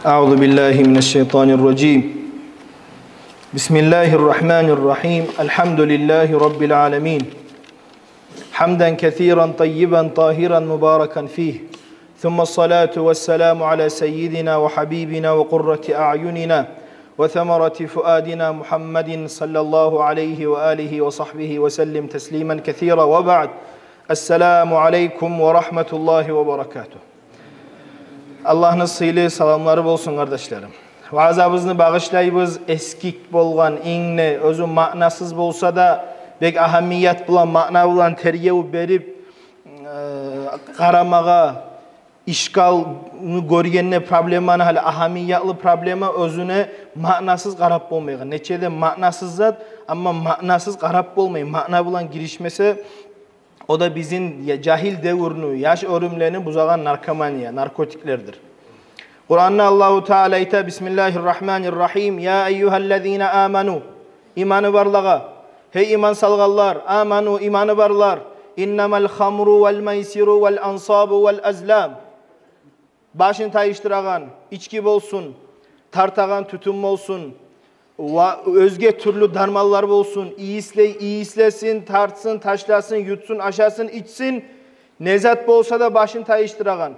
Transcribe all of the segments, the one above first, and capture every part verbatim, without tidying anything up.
أعوذ بالله من الشيطان الرجيم. بسم الله الرحمن الرحيم. الحمد لله رب العالمين. حمدا كثيرا طيبا طاهرا مباركا فيه. ثم الصلاة والسلام على سيدنا وحبيبنا وقرة أعيننا وثمرة فؤادنا محمد صلى الله عليه وآله وصحبه وسلم تسليما كثيرا وبعد. السلام عليكم ورحمة الله وبركاته. Аллагьны сыйлы саламлары болсун, къардашларым. Ваазабызны багъышлайбыз эсгик болгъан, инг де оьзю маънасыз болса да, бек агьамият булан, маъна булан тергев берип, э, къарамагъа, ишкалны гёргенде проблеманы, гьали агьамиятлы проблема оьзюне маънасыз къарап болмайгъан. Нече де маънасыз зат, амма маънасыз къарап болмай, маъна булан гиришмесе, о да бизин я-, жагьил девюрню, яш оьрюмлени бузагъан наркомания, наркотиклердир. Къуранда Аллагьу Таала айта: بسم الله الرحمن الرحيم. يا أيها الذين آمنوا. Иманы барлагъа. Гьей иман салгъанлар, آمنوا, иманы барлар. إنما الخمر والميسر والأنصاب والأزلام. Башын тайышдырагъан ички болсун, тартагъан тютюн болсун, ва оьзге тюрлю дарманлар болсун, ийислей, ийислесин, тартсын, ташласын, ютсун, ашасын, ичсин, не зат болса да башын тайышдырагъан,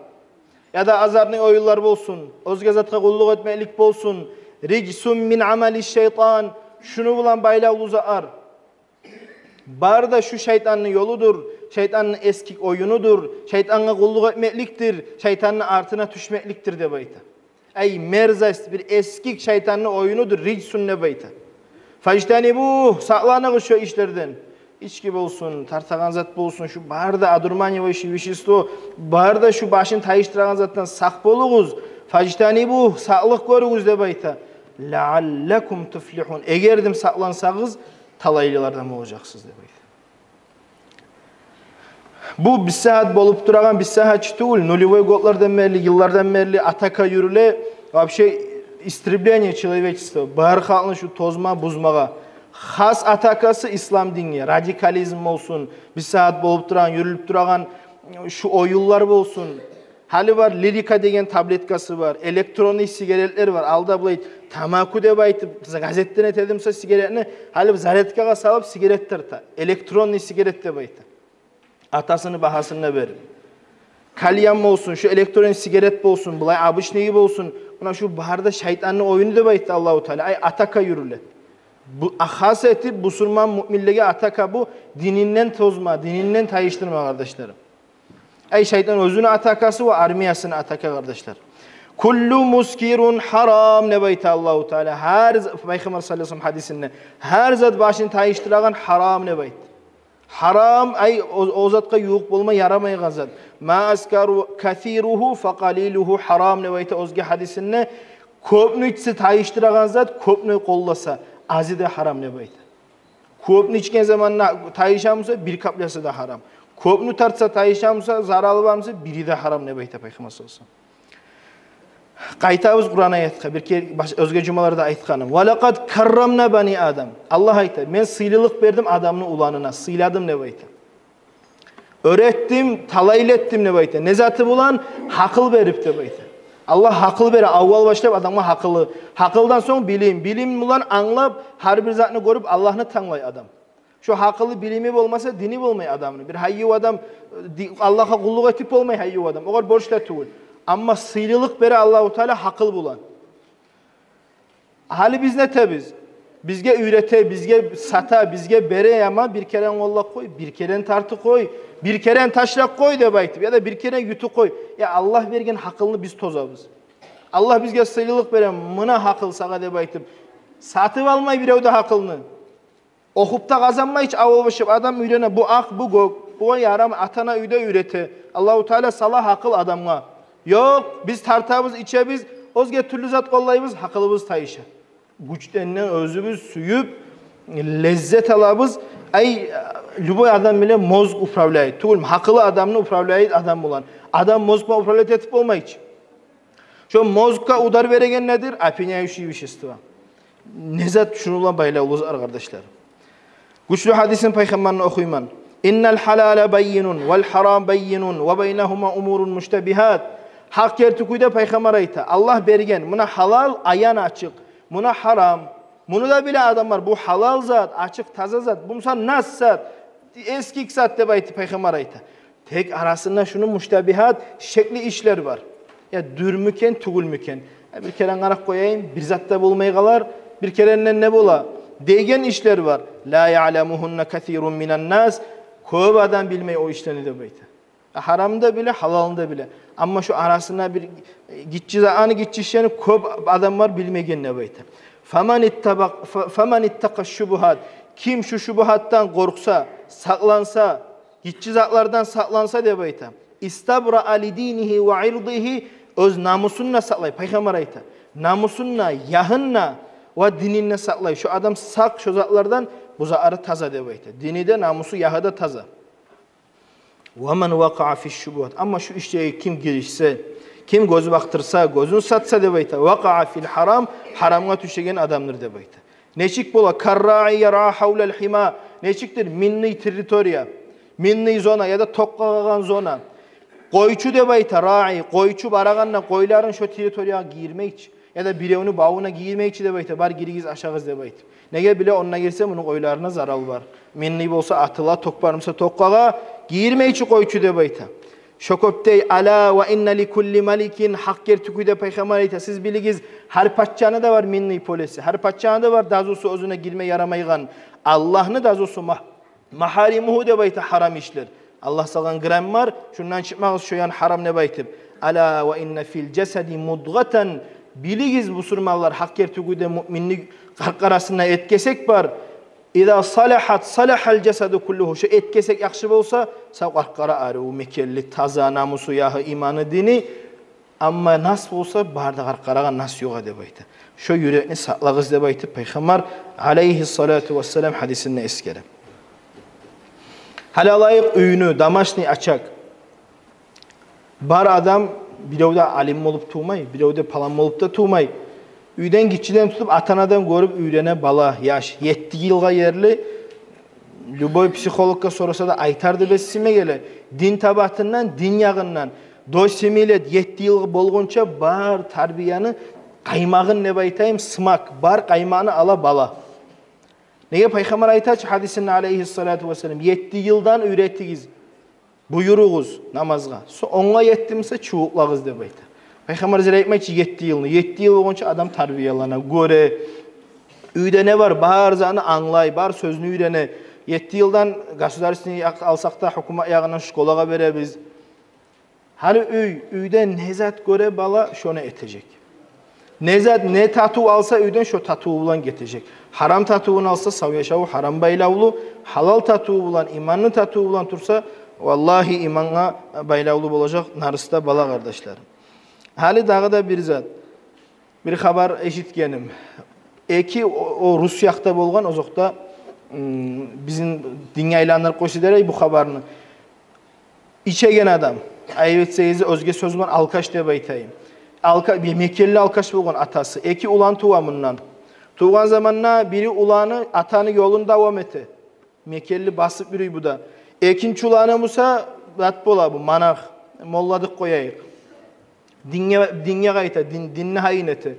яда азартный оюнлар болсун, оьзге затгъа къуллукъ этмеклик болсун, رجس من عمل الشيطان, шуну булан байлавлу затлар. Бары да шу шайтанны ёлудур, шайтанны эсгик оюнудур, шайтангъа къуллукъ этмекликдир, шайтанны артына тюшмекликдир деп айта. Ай, мерзость, бир эсгик шайтанны оюнудур, رجس деп айта. فاجتنبوه, сакъланыгъыз шо ишлерден. Ички болсун, тартагъан зат болсун, шу бары да одурманивающий вещество, бары да шу башын тайышдырагъан затдан сакъ болугъуз. فاجتنبوه, сакълыкъ гёрюгюз деп айта. لعلكم تفلحون, эгер де сакълансагъыз, талайлылардан болажакъсыз деп айта. Бу бир сагьат болуп турагъан, бир сагьат чы тюгюл, нулевой годлардан берли, йыллардан берли атака юрюле, вообще истребление человечества, бар халкъны шу тозма, бузмагъа. Хас атакасы ислам динге, радикализм болсун, бир сагьат болуп турагъан, юрюлюп турагъан шу оюнлар болсун. Гьали бар лирика деген таблеткасы бар, электронный сигаретлер бар. Алда булай тамаку деп айтып, газетден этедимсе сигаретни, гьали зарядкагъа салып сигарет тарта. Электронный сигарет деп айта. Атасыны багьасын да берип. Кальян болсун, шу электронный сигарет болсун, булай обычный болсун. Муна шу бары да шайтанны оюну деп айтды Аллагьу Таала. Ай, атака юрюле. Бу ахас этип бусурман муъминлеге атака бу, дининден тозма, дининден тайышдырма, къардашларым. Ай, шайтан оьзюню атакасы ва армиясыны атака, къардашлар. كل مسكر حرام деп айта Аллагьу Таала. Гьар за-, Пайхаммар саллаллагьу алайгьи ва саллам гьадисинде, гьар зат башын тайышдырагъан гьарам деп айта. Гьарам, ай, о, о затгъа ювукъ болма ярамайгъан зат. ما أسكر كثيره فقليله حرام деп айта оьзге гьадисинде. Кёпню ичсе тайышдырагъан зат, кёпню къолласа, азы да гьарам деп айта. Кёпню ичген заманда тайыша буса, бир каплясы да гьарам. Кёпню тартса, тайыша буса, заралы бар буса, бири де гьарам деп айта Пайхаммар саллаллагьу алайгьи ва саллам. Къайтабыз Къуран аятгъа, бир керен баш-, оьзге жумаларда айтгъаным. ولقد كرمنا بني آدم. Аллагь айта: «Мен сыйлылыкъ бердим адамны уланына, сыйладым», — деп айта. Оьретдим, талайлы этдим деп айта. Не заты булан? Гьакъыл берип деп айта. Аллагь гьакъыл бере, аввал башлап адамгъа гьакъылы. Гьакъылдан сонг билим, билим булан англап, гьар бир затны гёрюп, Аллагьны танглай адам. Шо гьакъылы, билими болмаса, дини болмай адамны. Бир гьайыв адам, э, ди-, Аллагьгъа къуллукъ этип болмай гьайыв адам. Огъар борч да тюгюл. Амма сыйлылыкъ бере Аллагьу Таала гьакъыл булан. Гьали биз не этебиз? Бизге уьйрете, бизге сата, бизге бере, амма бир керен къоллап къой, бир керен тартып къой, бир керен ташлап къой деп айтып, яда бир керен ютуп къой. Я, Аллагь берген гьакъылны биз тозабыз. Аллагь бизге сыйлылыкъ бере, муна гьакъыл сагъа деп айтып, сатып алмай бирев де гьакъылны. Охуп да къазанмай чы, аввал башлап адам уьйрене, бу акъ, бу гёк, бугъа ярам, ата-ана уьйде уьйрете. Аллагьу Таала сала гьакъыл адамгъа. Ёкъ, биз тартабыз, ичебиз, оьзге тюрлю зат къоллайбыз, гьакъылыбыз тайыша. Гючден оьзюбюз сююп, леззет алабыз. Ай, любой адам биле мозг управляет. Тюгюлмю, гьакъылы адамны управляет адам булан. Адам мозг булан управлять этип болмай чы. Шо мозггъа удар береген недир? Опьяняющие вещества. Не зат шуну булан байлавлу зат, къардашлар? Гючлю гьадисин Пайхаммарны охуйман. إن الحلال بين والحرام بين وبينهما أمور مشتبهات. Гьакъ герти кюйде Пайхаммар айта, Аллагь берген, муна гьалал, аян ачыкъ, муна гьарам. Муну да биле адамлар, бу гьалал зат, ачыкъ, таза зат, бу буса нас зат, эсгик зат деп айтып Пайхаммар айта. Тек арасында шуну муштабигьат, шекли ишлер бар. Я дюрмюкен, тюгюлмюкен? Я бир керен къарап къояйым, бир зат да болмай къалар, бир керенден не бола? Деген ишлер бар. Ла яъламугьунна касирун минан нас, кёп адам билмей о ишлени деп айта. Гьарамны да биле, гьалалны да биле. Амма шу арасында бир, э, гиччи за-, аны гиччи ишлени кёп адамлар билмеген деп айта. Фаман иттаба-, фа-, фаман иттакъа шубугьат. Ким шу шубугьатдан къоркъса, сакъланса, гиччи затлардан сакъланса деп айта. Истабраа ли динигьи ва ирдигьи, оьз намусун да сакълай, Пайхаммар айта. Намусун да, ягьын да ва динин де сакълай. Шу адам сакъ шу затлардан, бу затлары таза деп айта. Дини де, намусу, ягьы да таза. Ва ман вакъаа фи шубугьат. Амма шу ишлеге ким гиришсе, ким гёз бакъдырса, гёзюн сатса деп айта, вакъаа фил гьарам, гьарамгъа тюшеген адамдыр деп айта. Нечик бола? Карраи яраа гьавлал гьима. Нечикдир минный территория, минный зона яда токъгъа къалгъан зона. Къойчу деп айта, раи, къойчу барагъанда къойларын шо территориягъа гийирмейчи, яда биревню бавуна гийирмейчи деп айта, бар, гиригиз, ашагъыз деп айтып. Неге? Биле, онда гирсе, муну къойларына зарал бар. Минный болса атыла, токъ бар буса токъгъа, гийирмейчи къойчу деп айта. Шо кюйде, ала ва инна ли кулли маликин, гьакъ герти кюйде Пайхаммар айта, сиз билигиз, гьар пачаны да бар минный полеси, гьар пачаны да бар дазусу оьзюне гирме ярамайгъан. Аллагьны дазусу ма-, магьаримугьу деп айта, гьарам ишлер. Аллагь салгъан грам бар, шундан чыкъмагъыз, шо ян гьарам деп айтып. Ала ва инна фил жасади мудгъатан, билигиз, бусурманлар, гьакъ герти кюйде муъминни къаркъарасында эт гесек бар. Иза салахат салахал жасаду куллугьу. Шо эт гесек яхшы болса, сав къаркъара арив, мекенли, таза, намусу, ягьы, иманы, дини. Амма нас болса, бары да къаркъарагъа нас югъа деп айта. Шо юрекни сакълагъыз деп айтып, Пайхаммар алайгьиссалату вассалам гьадисинде эсгере. Гьали алайыкъ уьйню, домашний очаг. Бар адам биревде алим болуп тувмай, биревде палан болуп да тувмай. Уьйден гиччиден тутуп, ата-анадан гёрюп уьйрене бала, яш, етти йылгъа ерли. Любой психологгъа сораса да айтар деп эсиме геле. Дин табатындан, дин ягъындан. До семи лет, етти йыл болгъунча бар тарбияны къаймагъын, деп айтайым, смак, бар къаймагъын ала бала. Неге? Пайхаммар айта чы гьадисинде алайгьиссалату вассалам, етти йылдан уьйретигиз, буюругъуз намазгъа. Со-, онгъа етди буса, чувукълагъыз деп айта. Пайхаммар зер айтмай чы етти йылны. Етти йыл болгъунча адам тарбиялана, гёре, уьйде не бар, бар затны англай, бар сёзню уьйрене. Етти йылдан государственный якъ-, алсакъ да, гьукумат ягъындан школагъа беребиз. Гьали уьй, уьйде не зат гёре бала, шону этежек. Не зат, не татыв алса уьйден, шо татыву булан гетежек. Гьарам татывун алса, сав яшаву гьарам байлавлу, гьалал татыву булан, иманны татыву булан турса, валлагьи, имангъа байлавлу болажакъ нарыс да, бала, къардашларым. Гьали дагъы да бир зат. Бир хабар эшитгеним. Эки, о, о рус якъда болгъан, озокъда, м, бизин динге айландырып къойса дерей бу хабарны. Ичеген адам. Айып этсегиз, оьзге сёз булан алкаш деп айтайым. Алка-, бир мекенли алкаш болгъан атасы. Эки улан тува мундан. Тувгъан заманда бири уланы атаны ёлун давам эте. Мекенли басып юрюй бу да. Экинчи уланы буса, зат бола бу, монах, молла деп къояйыкъ. Динге, динге къайта, дин, динни гьайын эте.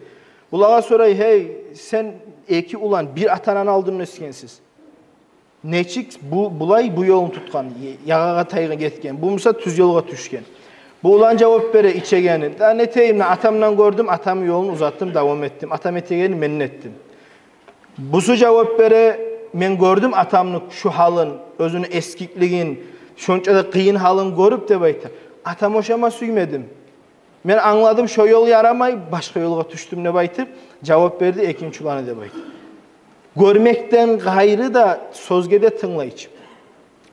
Булагъа сорай: «Гьей, сен эки улан бир ата-ананы алдында оьсгенсиз. Нечик бу, булай бу ёлну тутгъан, ягъагъа тайгъа гетген, бу буса тюз ёлгъа тюшген?» Бу улан жавап бере ичегени: «Да не этейим, атамдан гёрдюм, атамны ёлун узатдым, давам этдим. Атам этегенни мен де этдим». Бусу жавап бере: «Мен гёрдюм атамны шу гьалын, оьзюню эсгиклигин, шонча да къыйын гьалын гёрюп, — деп айта, — атама ошама сюймедим. Мен англадым, шо ёл ярамай, башгъа ёлгъа тюшдюм», — деп айтып жавап берди экинчи уланы, деп айта. Гёрмекден къайры да сёзге де тынглай чы.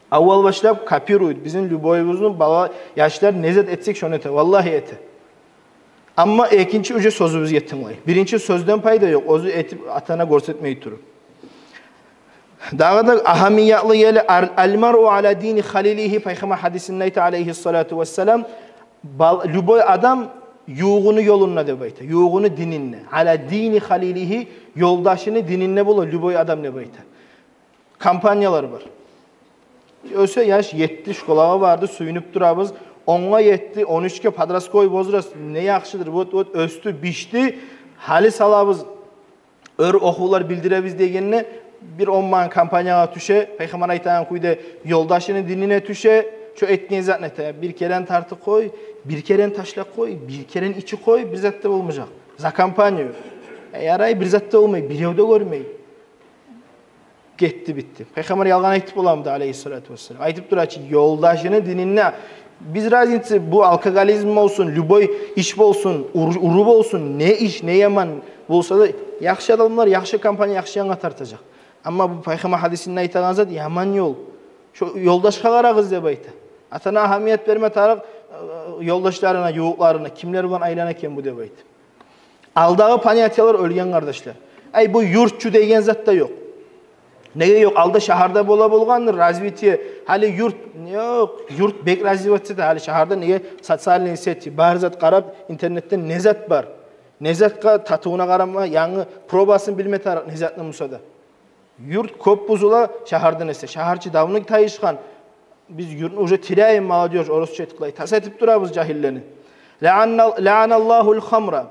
Аввал башлап копирует. Бизин любойубузну бала, яшлар не зат этсек, шону эте. Валлагьи, эте. Амма экинчи уже сёзюбюзге тынглай. Биринчи сёзден пайда ёкъ, оьзю этип, ата-ана гёрсетмей туруп. Дагъы да агьамиятлы ери: «Ал-, ал-маръу ала дини халилигьи», Пайхаммар гьадисинде айта, алайгьиссалату вассалам, бал-, любой адам ювугъуну ёлунда, деп айта, ювугъуну дининде. «Ала дини халилигьи», ёлдашыны дининде бола любой адам, деп айта. Компаниялар бар. Оьсе яш, етти, школагъа барды, сююнюп турабыз. Онгъа етди, он уьчге, подростковый возраст, не яхшыдыр, вот, вот, оьсдю, бишди. Гьали салабыз, оьр охувлар билдиребиз дегенде, бир он манат компаниягъа тюше, Пайхаммар айтагъан кюйде ёлдашыны динине тюше, шо этген затны эте. Бир керен тартып къой, бир керен ташлап къой, бир керен ичип къой, бир зат да болмажакъ. За компанию. Э, ярай, бир зат да болмай, бирев де гёрмей. Гетди, битди. Пайхаммар ялгъан айтып боламыды, алейгьиссалату вассалам? Айтып тура чы, ёлдашыны динине. Биз разница, бу алкоголизм болсун, любой иш болсун, ур-, уруу болсун, не иш, не яман болса да, яхшы адамлар, яхшы компания яхшы янгъа тартажакъ. Амма бу Пайхаммар гьадисинде айтагъан зат яман ёл. Шо ёлдашгъа къарагъыз деп айта. Ата-ана агьамият берме тарыкъ, э, ёлдашларына, ювукъларына, кимлер булан айлана экен бу деп айта. Алдагъы понятиялар оьлген, къардашлар. Ай, бу юрт чу деген зат да ёкъ. Неге ёкъ? Алда шагьарда бола болгъандыр развитие. Гьали юрт, ёкъ, юрт бек развиваться эте гьали шагьарда. Неге? Социальные сети, бары зат къарап, интернетде не зат бар, не затгъа татывуна къарама, янгы пробасын билме тарыкъ, не затны буса да. Юрт кёп бузула шагьардан эсе. Шагьар чы давно тайышгъан. Биз юртну уже теряем молодёжь, орусча этип къылай, тас этип турабыз жагьиллени. Лаъана-, лаъаналлагьул хамра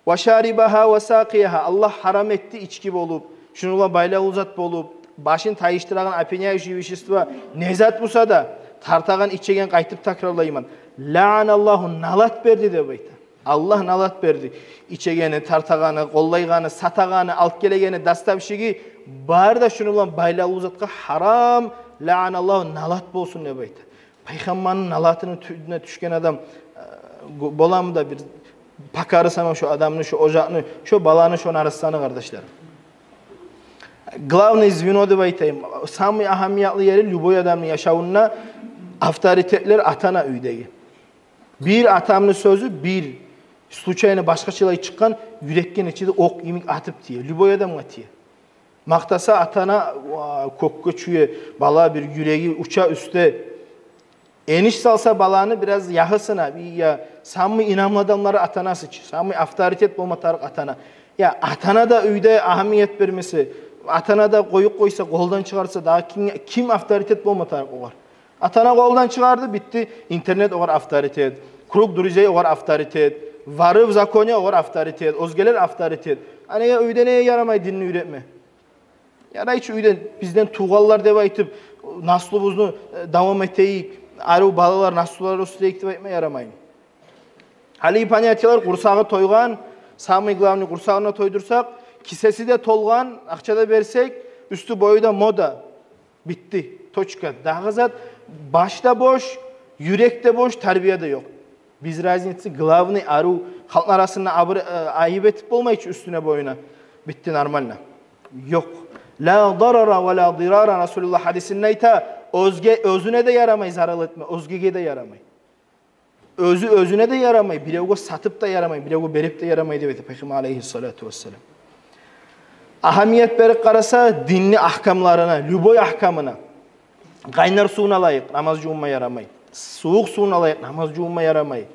ва шарибагьа ва сакъиягьа. Аллагь гьарам этди ички болуп, шуну булан байлавлу зат болуп, башын тайышдырагъан опьяняющие вещества, не зат буса да, тартагъан, ичеген, къайтып такрарлайман. Лаъаналлагьу, налат берди деп айта. Аллагь налат берди. Ичегени, тартагъаны, къоллайгъаны, сатагъаны, алып гелегени, доставщиги, бары да шуну булан байлавлу затгъа гьарам, лаъаналлагьу, налат болсун деп айта. Пайхаммарны налатыны тюбюне тюшген адам, э, гё-, боламы да бир пакары сама шо адамны, шо ожакъны, шо баланы, шо нарасаны, къардашлар. Главный звено деп айтайым, самый агьамиятлы ери любой адамны яшавунда авторитетлер ата-ана, уьйдеги. Бир атамны сёзю, бир случайно башгъачалай чыкъгъан, юрекге нечеде окъ йимик атып тие. Любой адамгъа тие. Макътаса ата-ана, уа, кёкге чюе, бала бир юреги уча уьстде. Эниш салса баланы бираз ягъысына, я, самый инамлы адамлары ата-анасы чы, самый авторитет болма тарыкъ ата-ана. Я, ата-ана да уьйде агьамият бермесе, ата-ана да къоюп къойса, къолдан чыгъарса, дагъы ким, ким авторитет болма тарыкъ огъар? Ата-ана къолдан чыгъарды, битди. Интернет огъар авторитет, круг друзей огъар авторитет, вары в законе огъар авторитет, оьзгелер авторитет. А неге уьйде, неге ярамай динни уьйретме? Ярай чы уьйден, бизден тувгъанлар деп айтып, наслубузну, э, давам этейик, арив балалар, наслулар оьсдюрейик деп айтма ярамаймы? Гьали понятиялар: къурсагъы тойгъан, самый главный, къурсагъын да тойдурсакъ, кисеси де толгъан, акъча да берсек, уьстю-бою да мода. Битди. Точка. Дагъы зат, баш да бош, юрек де бош, тарбия да ёкъ. Биз разница, главный, арив, халкъны арасында абыр-, э, айып этип болмай чы уьстюне-боюна. Битди, нормально. Ёкъ. Ла дарара ва ла дирара, Расулуллагь гьадисинде айта, оьзге, оьзюне де ярамай зарал этме, оьзгеге де ярамай. Оьзю оьзюне де ярамай, биревге сатып да ярамай, биревге берип де ярамай деп айта Пайхаммар алейгьиссалату вассалам. Агьамият берип къараса динни агькамларына, любой агькамына. Къайнар сувуна лайыкъ намаз жувунма ярамай. Сувукъ сувуна лайыкъ намаз жувунма ярамай.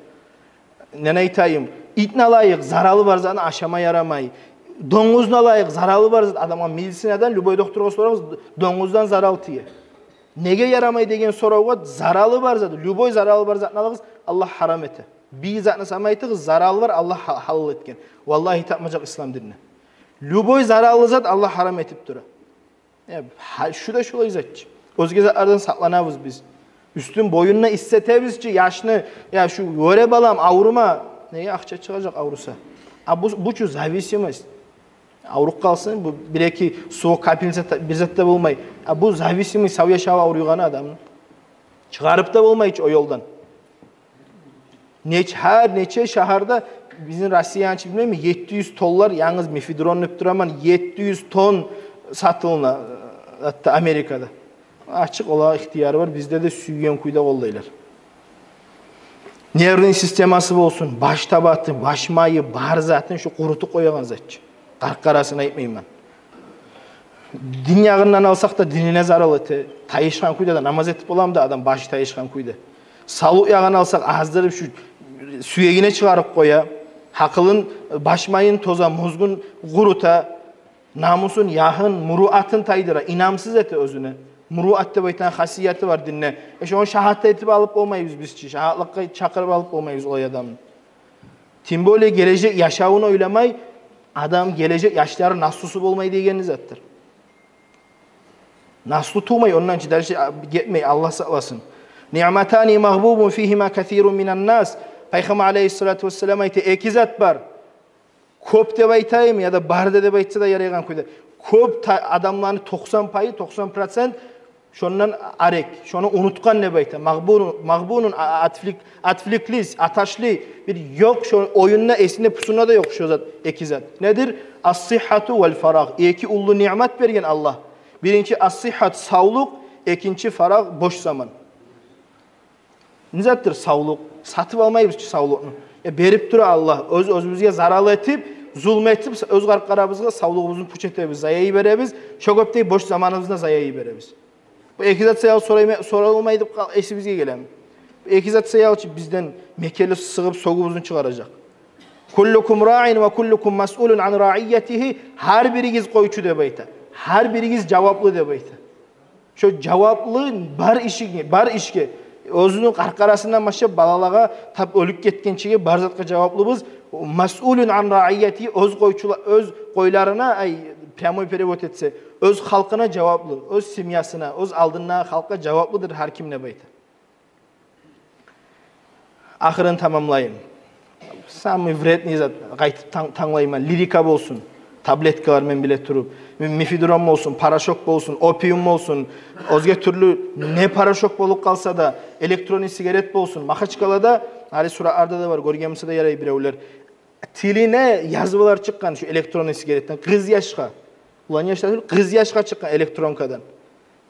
Нени айтайым, итне лайыкъ заралы бар затны ашама ярамай. Донгузна лайыкъ заралы бар зат, адамгъа медицинадан, любой докторгъа сорагъыз, донгуздан зарал тие. Неге ярамай деген соравгъа, заралы бар зат, любой заралы бар затны алыгъыз, Аллагь гьарам эте. Бир затны сама айтыгъыз, заралы бар, Аллагь гьа-, гьалал этген. Валлагь, тапмажакъ ислам динде. Любой заралы зат Аллагь гьарам этип тура. Э, гьа, шу да шулай зат чы. Оьзге затлардан сакъланабыз биз. Уьстюн-боюнда иссетебиз чи яшны, я, шу, гёре, балам, аврума. Неге, акъча чыгъажакъ авруса. А бу, бу чу зависимость. Авруп къалсын, бу бир-эки сувукъ капельница та-, бир зат да болмай. А бу зависимый, сав яшаву авруйгъаны адамны. Чыгъарып да болмай чы о ёлдан. Неч-, гьар нече шагьарда, бизин Россияны чы билмеймен, етти юз тоннлар, янгыз мефедрон деп тураман, етти юз тонн сатылына, гьатта Америкада. Ачыкъ, олагъа ихтияры бар, бизде де сюйген кюйде къоллайлар. Нервный системасы болсун, баш табаты, баш майы, бар затын шу къурутуп къоягъан зат чы. Къаркъарасын айтмайман. Дин ягъындан алсакъ да, динине зарал эте. Тайышгъан кюйде де намаз этип боламы да адам, башы тайышгъан кюйде? Савлукъ ягъын алсакъ, аздырып шу сюегине чыгъарып къоя. Гьакъылын, баш майын тоза, мозгун къурута. Намусун, ягьын, муруатын тайдыра, инамсыз эте оьзюне. Муруат деп айтагъан хасияты бар динде. Э, шону шагьат этип алып болмайбыз биз чи, шагьатлыкъгъа чакъырып алып болмайбыз олай адамны. Тем более гележек яшавун ойламай, адам гележек яшлары наслусу болмай дегени затдыр. Наслу тувмай, ондан чы дальше, а, гетмей, Аллагь сакъласын. «Ниъматани магъбунун фигьима касирун минан нас». Пайхаммар алейгьиссалату вассалам айта, эки зат бар. Кёп деп айтайым, яда бары да деп айтса да ярайгъан кюйде. Кёп та-, адамланы токъсан пайы, токъсан процент шондан арек, шону унутгъан деп айта. Магъбунун, магъбунун, а-, отвлек-, отвлеклись, аташли, бир ёкъ, шо оюнда, эсинде, пусунда да ёкъ шо зат, эки зат. Недир? Ас-сыххату вал фарагъ. Эки уллу ниъмат берген Аллагь. Биринчи ас-сыххат, савлукъ, экинчи фарагъ, бош заман. Не затдыр савлукъ? Сатып алмайбыз чы савлукъну. Э, берип тура Аллагь. Оьз-оьзюбюзге зарал этип, зулму этип, оьз къаркъарабызгъа савлугъубузну пуч этебиз, заяй беребиз. Шо кёпдей бош заманыбызны да заяй беребиз. Бу эки зат саялы сорайма-, соралмай деп къал-, эсибизге гелеми? Бу эки зат саялы чы бизден мекенли сыгъып сёгюбюзню чыгъаражакъ. «Куллукум раин ва куллукум масъулун ан раиятигьи». Гьар биригиз къойчу деп айта. Гьар биригиз жаваплы деп айта. Шо жаваплы бар ишге, бар ишге. Оьзюню къаркъарасындан башлап балалагъа, тап оьлюп гетгенчеге бар затгъа жаваплыбыз. «Масъулун ан раиятигьи», оьз къойчула-, оьз къойларына, ай, прямой перевод этсе, оьз халкъына жаваплы, оьз семьясына, оьз алдындагъы халкъгъа жаваплыдыр гьар ким деп айта. Ахырын тамамлайым. Самый вредный зат, къайтып тан-, танглайман, лирика болсун, таблеткалар мен биле туруп, ме-, мефедрон болсун, порошок болсун, опиум болсун, оьзге тюрлю не порошок болуп къалса да, электронный сигарет болсун. Махачкъалада, гьали суратларда да бар, гёрген буса да ярай биревлер. Тилине язмалар чыкъгъан шу электронный сигаретден. Къыз яшгъа. Улан яшгъа тюгюл, къыз яшгъа чыкъгъан электронкадан.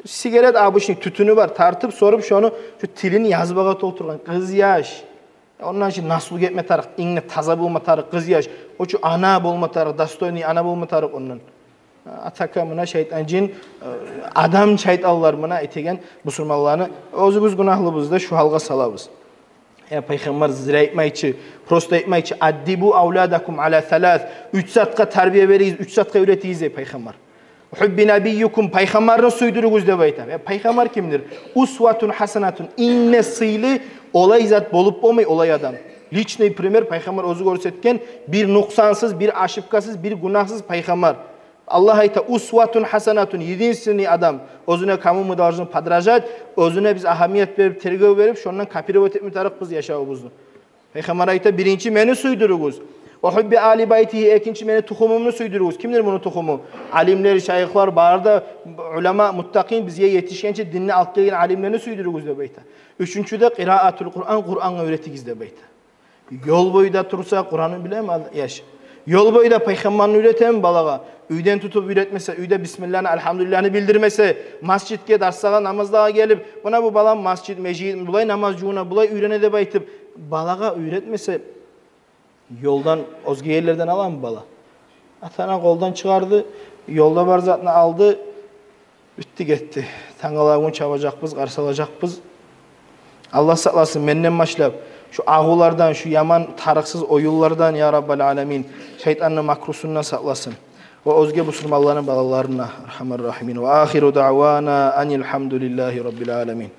Сигарет, обычный тютюню бар, тартып, соруп, шону шу тилин язмагъа толтургъан къыз яш. Ондан чы наслу гетме тарыкъ, инг де таза болма тарыкъ къыз яш. О чу ана болма тарыкъ, достойный ана болма тарыкъ ондан. А так муна шайтан, жин, э, адам шайтанлар муна этеген бусурманланы оьзюбюз гюнагьлыбыз да шу гьалгъа салабыз. Я Пайхаммар зря айтмай чы, просто айтмай чы: «Аддибу авладакум ала салас». Уьч затгъа тарбия беригиз, уьч затгъа уьйретигиз, дей Пайхаммар. «Хубби набийюкум», Пайхаммарны сюйдюрюгюз деп айта. Я Пайхаммар кимдир? «Усватун хасанатун», инг де сыйлы, олай зат болуп болмай, олай адам. Личный пример, Пайхаммар оьзю гёрсетген, бир нукъсансыз, бир ошибкасыз, бир гюнагьсыз Пайхаммар. Аллагь айта: «Усватун хасанатун», единственный адам, оьзюне кому мы должны подражать, оьзюне биз агьамият берип, тергев берип, шондан копировать этме тарыкъбыз яшавубузну. Пайхаммар айта: «Биринчи мени сюйдюрюгюз». «Ва хубби али байтигьи», экинчи мени тухумумну сюйдюрюгюз. Кимдир муну тухуму? Алимлер, шайыхлар, бары да улама, муттакъин, бизге етишгенче динни алып гелген алимлени сюйдюрюгюз деп айта. Уьчюнчюде, «къираатул Къуран», Къурангъа уьйретигиз деп айта. Ёл бойда турса, Къуранны билеми яш? Ёл бойда Пайхаммарны уьйретеми балагъа? Уьйден тутуп уьйретмесе, уьйде бисмилланы, альгьамдулилланы билдирмесе, масжитге, дарслагъа, намазлагъа гелип, муна бу балам масжит, межит, булай намаз жувуна, булай уьйрене деп айтып, балагъа уьйретмесе, ёлдан, оьзге ерлерден аламы бала? Ата-ана къолдан чыгъарды, ёлда бар затны алды, битди гетди. Тангала гюн чабажакъбыз, къарсалажакъбыз. Аллагь сакъласын менден башлап шу агъулардан, шу яман тарыкъсыз оюнлардан, я Раббал аламин. Шайтанны макрусундан сакъласын. Ва оьзге бусурманланы балаларын да, архамар рахимин. Ва ахиру даъвана анил гьамдулиллагьи раббил аламин.